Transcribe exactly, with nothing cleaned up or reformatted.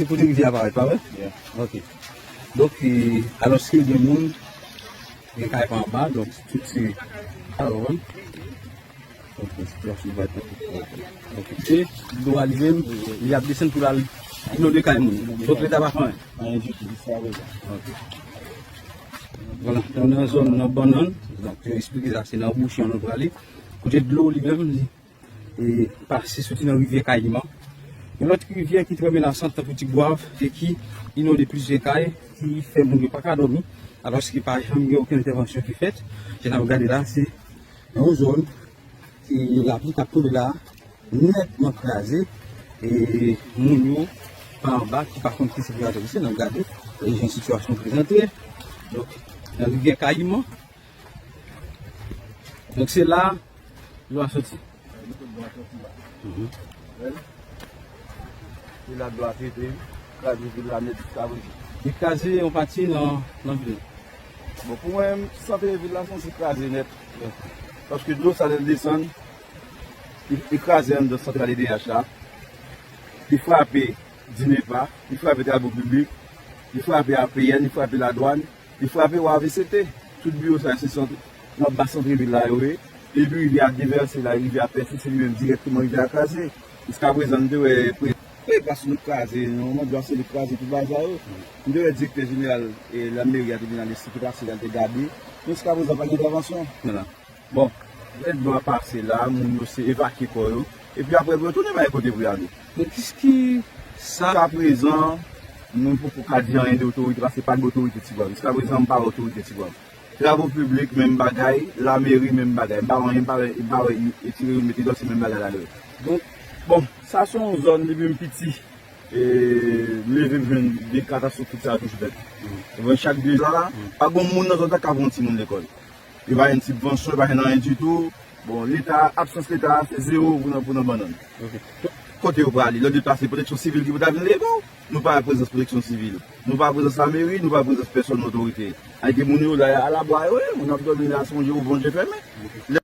Se kote rivyè a parèt, pa vre? Ok. Donk, e, alòske gen moun, gen kay pa anba, donk, tout se, alò, wi. Ok, sitiyasyon va ete. Ok. Se dlo a li menm, li ap desann pou l al inonde kay moun. Donk, Leta pa fè anyen. Anyen ditou, jis a prezan. Ok. Vwala, nou nan zòn nan Bannann. Donk, yo eksplike sa, se nan Wouchan nou prale. Kote dlo li menm, li e pase soti nan rivyè Kayiman. Yon lòt rivyè ki trè menasan tankou Ti Gwav e ki inonde plizyè kay, ki fè moun yo pa ka dòmi, alòske pa janm gen okenn entèvansyon ki fèt. Jan n ap gade la, se yon zòn ke lapli k ap tonbe la nètman kraze, e moun yo pa anba ki pa konn ki sitiyasyon ki se, n ap gade e jan sitiyasyon prezante. Donk, nan rivyè Kayiman, donk, se la dlo a soti. Mhm. E la dlo a trete, kraze vil la nèt jiska prezan. Li kraze yon pati nan, nan vil. Bon, pou mwen, sant vil la sanse kraze nèt. Paske dlo sa lè l desann, li, li kraze anndan santral E D H la. Li frape Dinepa, li frape Travo Piblik, li frape A P N, li frape Ladwàn, li frape O A V C T. Tout biwo sa yo se sant, nan ba santre vil la yo ye. Epi rivyè a devèse la, rivyè a pèse, se li menm dirèkteman rivyè a kraze. Jiska prezan, nou te wè pre, pre pas nou kraze, nan moman dlo a se li kraze tout bagay yo. Nou te wè direktè jeneral, e, lameri a te vin ale site pase la, l te gade. Men jiska prezan, pa gen entèvansyon. Vwala. Bon, lè dlo a pase la, moun yo se evakye kò yo. Epi apre, pou yo tounen bay kote pou y ale. Men kis ki sa? Jiska prezan, nou poko ka di anyen de otorite, paske pa gen otorite Ti Gwav. Jiska prezan, m pa wè otorite Ti Gwav. Travo piblik, menm bagay. Lameri, menm bagay. M pa wè anyen, m pa wè, m pa wè, e, tire youn mete dòt, se menm bagay la yo. Donk, bon, sa se yon zòn, depi m piti, e, m leve m jwenn de katastwòf tout sa yo toujou fèt. Mwen, chak de jou la, pa gen moun nan zòn sa k ap voye yon timoun lekòl. Yo pa jwenn sibvansyon, yo pa jwenn anyen ditou. Bon, Leta, absans Leta, se zewo pou nan, pou nan Bannann. Ok. Kote yo prale? Lè w deplase, pwoteksyon sivil ki pou ta vin leve w. Nou pa wè prezans pwoteksyon sivil. Nou pa wè prezans lameri, nou pa wè prezans pèsòn otorite. Ay, gen moun yo la, alabwa yo ye, moun ap dòmi la, sonje ou bonje fèmen. Ok. Lè